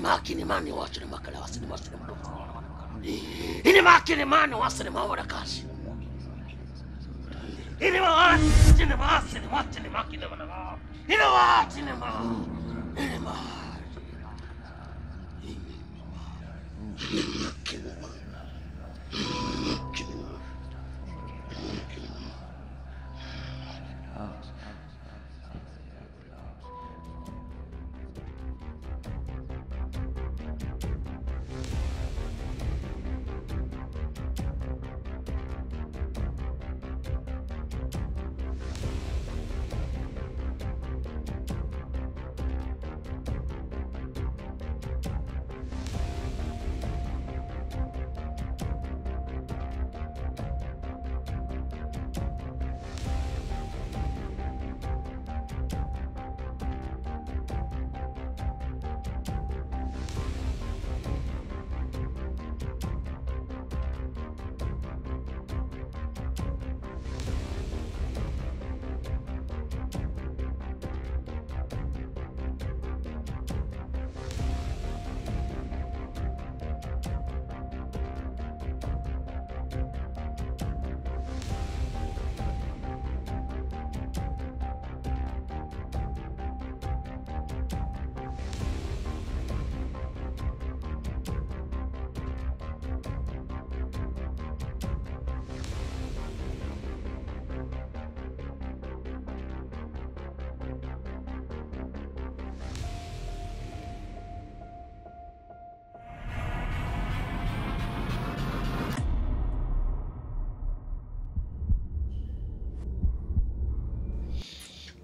Makini mani wasini makala wasini wasini ini makini mani wasini mawara kashi. Ini wasini wasini wasini makini mana. Ini wasini ma. Ini ma.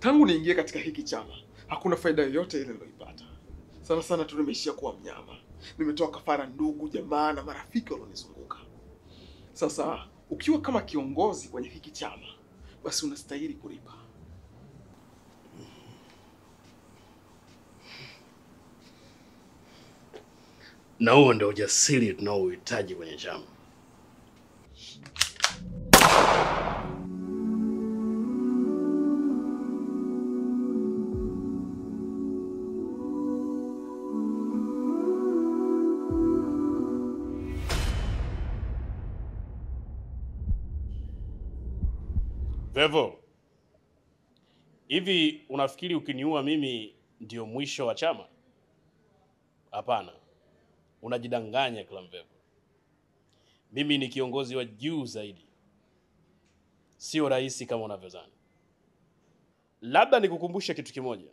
Tangu niingie katika hiki chama, hakuna faida yoyote ile niliyoipata. Sana sana tu nimeishia kuwa mnyama. Nimetoa kafara ndugu, jamaa na marafiki walionizunguka. Sasa ukiwa kama kiongozi kwenye hiki chama, basi unastahili kulipa. Na huo ndio ujasiri tunaohitaji kwenye chama. Vevo, hivi unafikiri ukiniua mimi ndio mwisho wa chama? Hapana. Unajidanganya Clamvevo. Mimi ni kiongozi wa juu zaidi. Sio rahisi kama unavyodhani. Labda nikukumbushe kitu kimoja,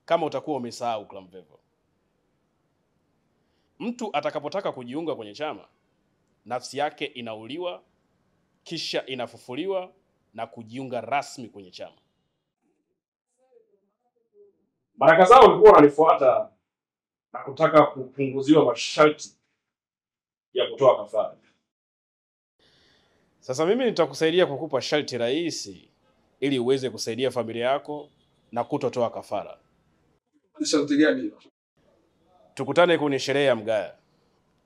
kama utakuwa umesahau Clamvevo. Mtu atakapotaka kujiunga kwenye chama, nafsi yake inauliwa, kisha inafufuliwa na kujiunga rasmi kwenye chama. Baraka zao walikuwa wananifuata na kutaka kupunguziwa masharti ya kutoa kafara. Sasa mimi nitakusaidia kukupa sharti rahisi ili uweze kusaidia familia yako na kutotoa kafara. Ni sharti gani hilo? Tukutane kwenye sherehe ya Mgaya.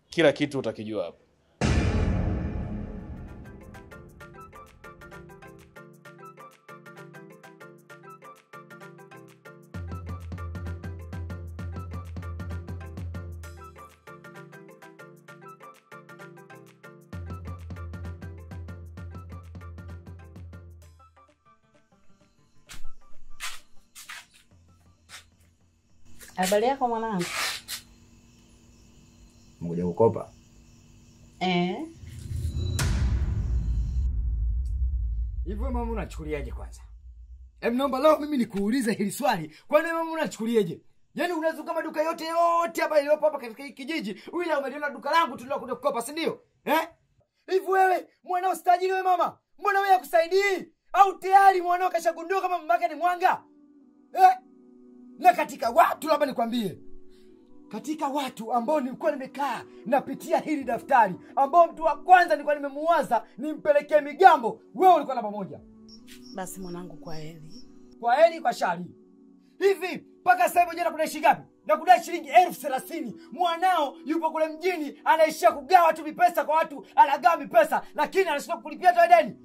Kila kitu utakijua hapo. Habari yako mwanangu? Mkuja kukopa? Eh. Hivyo mama unachukuliaje kwanza? Em, naomba leo mimi nikuulize hili swali. Kwani mama unachukuliaje? Yaani unazunguka maduka yote yote hapa iliyopo hapa katika kijiji, ila umeliona duka langu tu leo kuja kukopa, si ndio? Eh? Hivyo wewe mwanao sitajiri wewe mama? Mbona wewe hakusaidii? Au tayari mwanao kashagundua kama mamake ni mwanga? Eh? Na katika watu labda nikwambie, katika watu ambao nilikuwa nimekaa napitia hili daftari, ambao mtu wa kwanza nilikuwa nimemuwaza nimpelekee migambo, wewe ulikuwa namba moja. Basi mwanangu, kwa heri. Kwa heri kwa shari. Hivi mpaka sasa hivi jana kuna shilingi ngapi? Na kudai shilingi 30,000. Mwanao yupo kule mjini anaishia kugawa tu mipesa kwa watu, anagawa mipesa lakini anashindwa kulipia hata deni.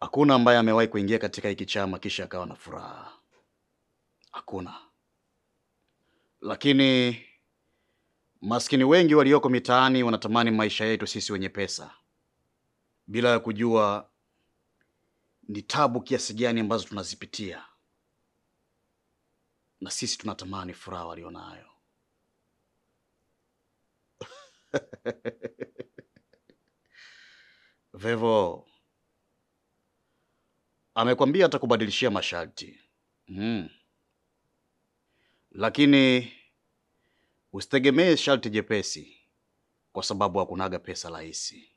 Hakuna ambaye amewahi kuingia katika hiki chama kisha akawa na furaha. Hakuna. Lakini maskini wengi walioko mitaani wanatamani maisha yetu sisi wenye pesa, bila ya kujua ni tabu kiasi gani ambazo tunazipitia, na sisi tunatamani furaha walionayo. Vevo amekwambia atakubadilishia masharti. Lakini usitegemee sharti jepesi, kwa sababu hakunaga pesa rahisi.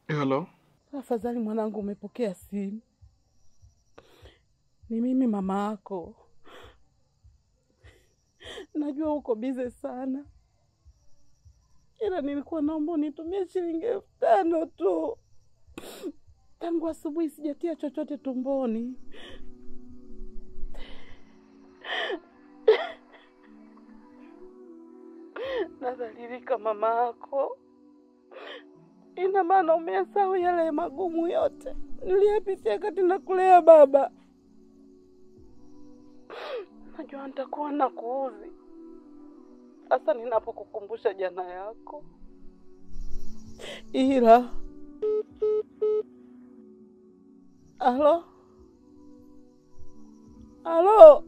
Hello. Afadhali mwanangu umepokea simu. Ni mimi mama yako. Najua uko busy sana, ila nilikuwa naomba unitumie shilingi 5,000 tu. Tangu asubuhi sijatia chochote tumboni. Nadhalilika mama yako. Ina maana umesahau yale magumu yote niliyapitia kati na kulea baba. Najua nitakuwa nakuudhi hasa ninapokukumbusha jana yako, ila alo alo.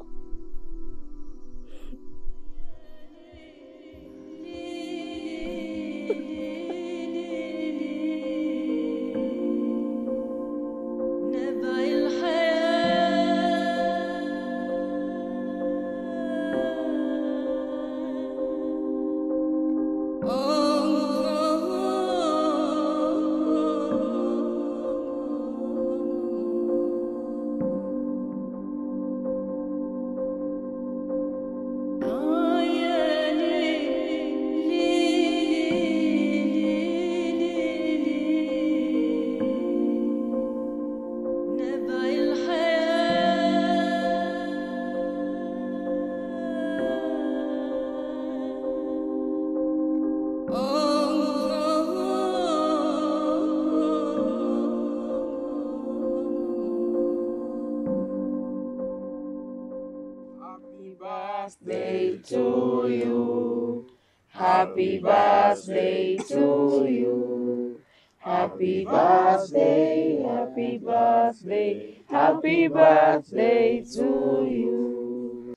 Birthday to you. Happy birthday to you. Happy birthday, happy birthday, happy birthday to you.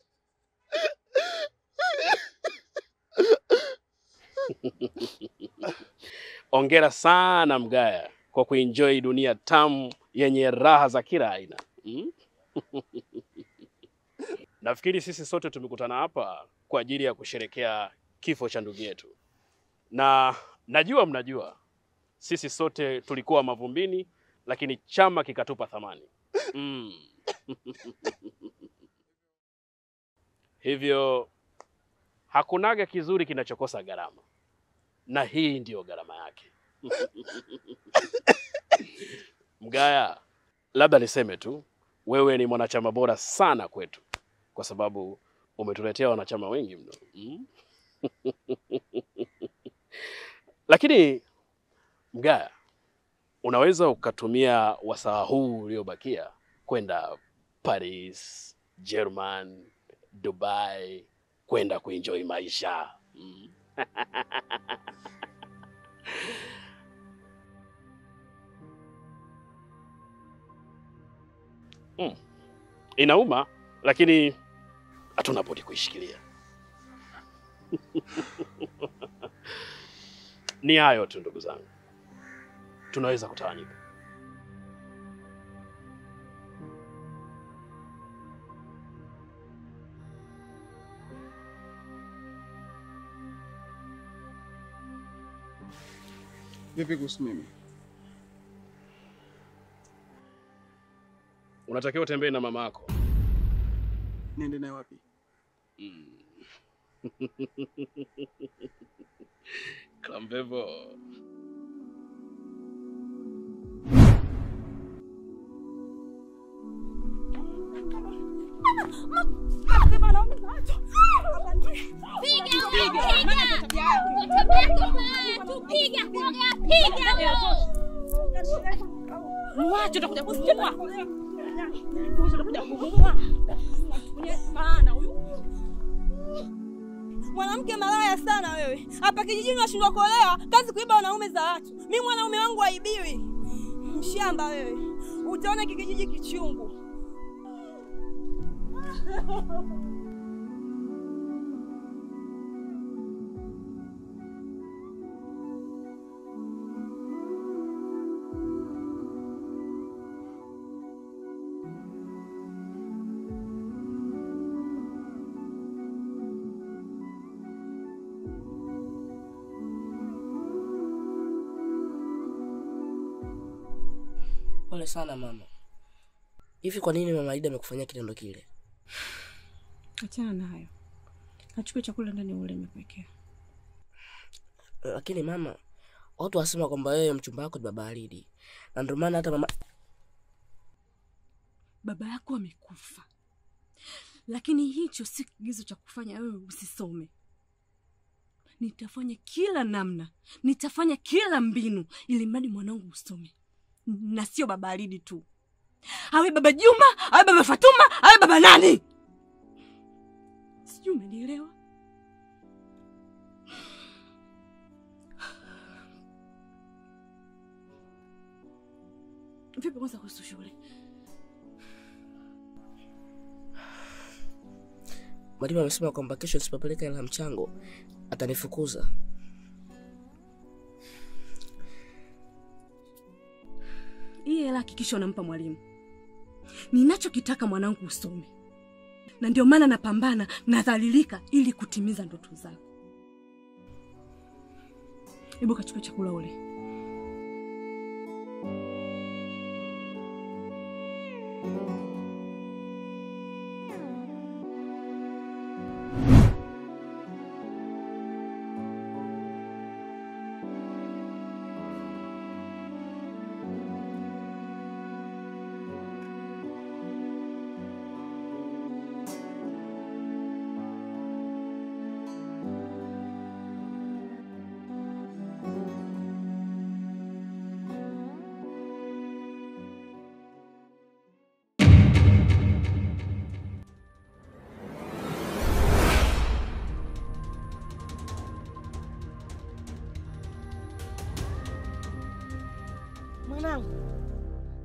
Ongera sana Mgaya kwa kuenjoy dunia tamu yenye raha za kila aina. Nafikiri sisi sote tumekutana hapa kwa ajili ya kusherekea kifo cha ndugu yetu. Na najua mnajua sisi sote tulikuwa mavumbini, lakini chama kikatupa thamani. Hivyo hakunaga kizuri kinachokosa gharama, na hii ndiyo gharama yake. Mgaya, labda niseme tu wewe ni mwanachama bora sana kwetu, kwa sababu umetuletea wanachama wengi mno. Lakini Mgaya, unaweza ukatumia wasaa huu uliobakia kwenda Paris, German, Dubai, kwenda kuenjoy maisha. Inauma, lakini hatuna budi kuishikilia. Ni hayo tu ndugu zangu. Tunaweza kutawanyika. Vipi kuhusu mimi? Unatakiwa utembee na mama yako. Niende naye wapi? Klamvevo. Mwache utakuja kuua. Utakuja kuua. Maana huyu mwanamke malaya sana wewe. Hapa kijijini unashindwa kuolewa, kazi kuiba wanaume za watu. Mimi mwanaume wangu haibiwi. Mshamba wewe. Utaona kijiji kichungu. Pole sana mama. Hivi kwa nini mama Aida amekufanyia kitendo kile? Achana na hayo. Achukue chakula ndani ule nimekuwekea. Lakini mama, watu wasema kwamba wewe mchumba wako ni baba Alidi. Na ndio maana hata mama baba yako amekufa. Lakini hicho si kigezo cha kufanya wewe usisome. Nitafanya kila namna, nitafanya kila mbinu ili mradi mwanangu usome. Na sio baba Alidi tu. Awe baba Juma, awe baba Fatuma, awe baba nani? Sijui umenielewa? Vipi kwanza kuhusu shule? Mwalimu amesema kwamba kesho nisipopeleka hela mchango atanifukuza. Hii hela hakikisha unampa mwalimu. Ninachokitaka mwanangu usome. Na ndio maana napambana, nadhalilika ili kutimiza ndoto zako. Hebu kachukua chakula ule.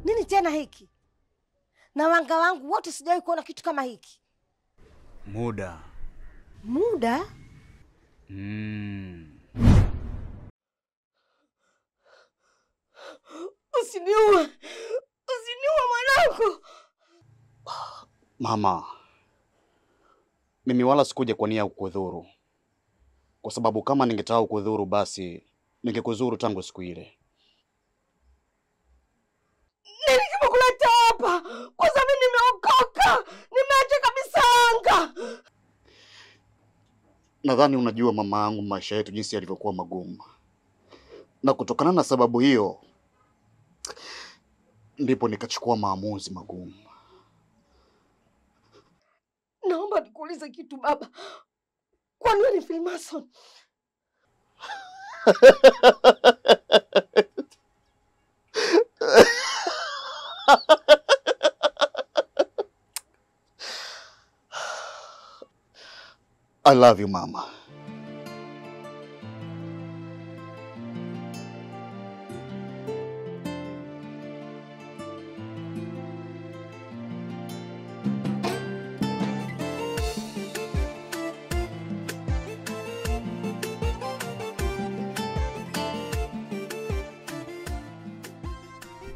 Nini tena hiki? Na wanga wangu wote sijawahi kuona kitu kama hiki. Muda. Muda? Usiniue. Usiniue mwanangu. Mama, mimi wala sikuja kwa nia ya kukudhuru. Kwa sababu kama ningetaka kukudhuru basi ningekuzuru tangu siku ile. Nini kimekuleta hapa? Kwanza mimi nimeokoka, nimeacha kabisa anga. Nadhani unajua mama yangu maisha yetu jinsi yalivyokuwa magumu. Na kutokana na sababu hiyo ndipo nikachukua maamuzi magumu. Naomba nikuulize kitu baba. Kwani wewe ni Freemason? I love you, mama.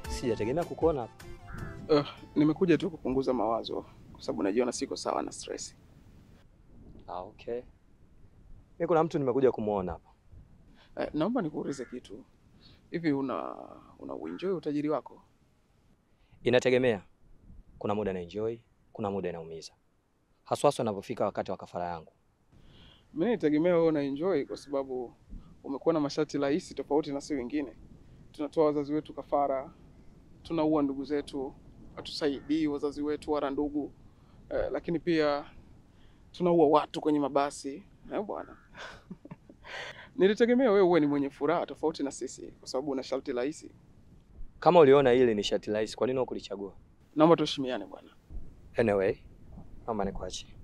Sijategemea kukuona hapa. Nimekuja tu kupunguza mawazo kwa sababu najiona siko sawa na stress. Ah, okay. Mimi kuna mtu nimekuja kumuona hapa. Naomba nikuulize kitu. Hivi una enjoy utajiri wako? Inategemea. Kuna muda na enjoy, kuna muda inaumiza. Haswa unapofika wakati wa kafara yangu. Mimi nitegemea wewe una enjoy kwa sababu umekuwa na masharti rahisi tofauti na si wengine. Tunatoa wazazi wetu kafara, tunaua ndugu zetu, hatusaidii wazazi wetu wala ndugu. Lakini pia tunaua watu kwenye mabasi. Bwana. Nilitegemea wewe uwe ni mwenye furaha tofauti na sisi kwa sababu una sharti rahisi. Kama uliona ile ni sharti rahisi, kwa nini hukulichagua? Naomba tuheshimiane bwana. Anyway, naomba nikuache.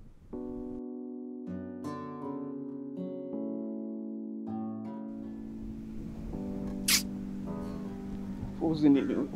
Uzi nini huyu?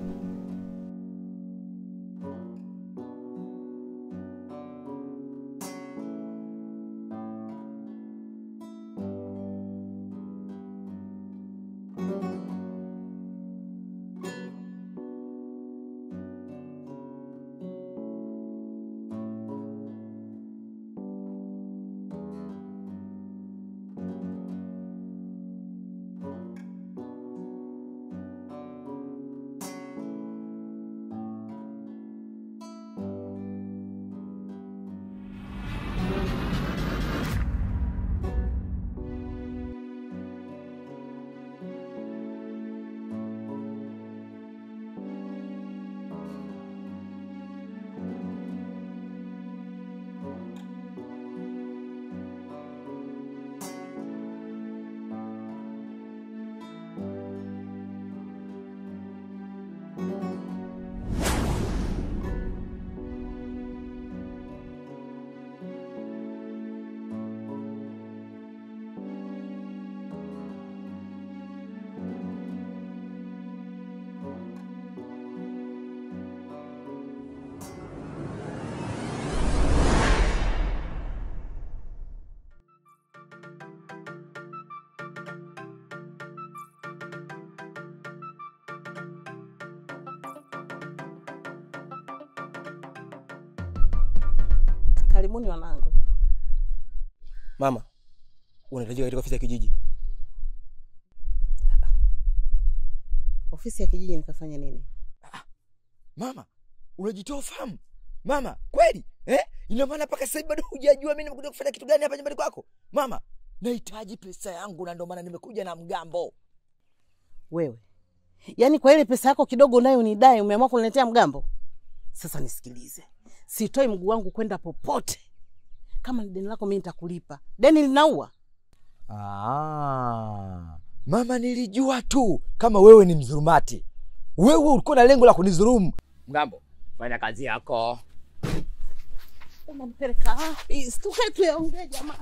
Karibuni wanangu. Mama, unahitajika katika ofisi ya kijiji. Ofisi ya kijiji nikafanya nini? Mama, unajitoa ufahamu. Mama, kweli? Ina maana mpaka sasa bado hujajua mimi nimekuja kufanya kitu gani hapa nyumbani kwako? Mama, nahitaji pesa yangu na ndio maana nimekuja na mgambo. Wewe. Yaani kwa ile pesa yako kidogo unayonidai umeamua kuniletea mgambo? Sasa nisikilize. Sitoi mguu wangu kwenda popote. Kama ni deni lako mimi nitakulipa. Deni linaua. Mama, nilijua tu kama wewe ni mzurumati. Wewe ulikuwa na lengo la kunidhulumu. Mgambo, fanya kazi yako. Unampeleka wapi? Tukae tuyaongee jamani.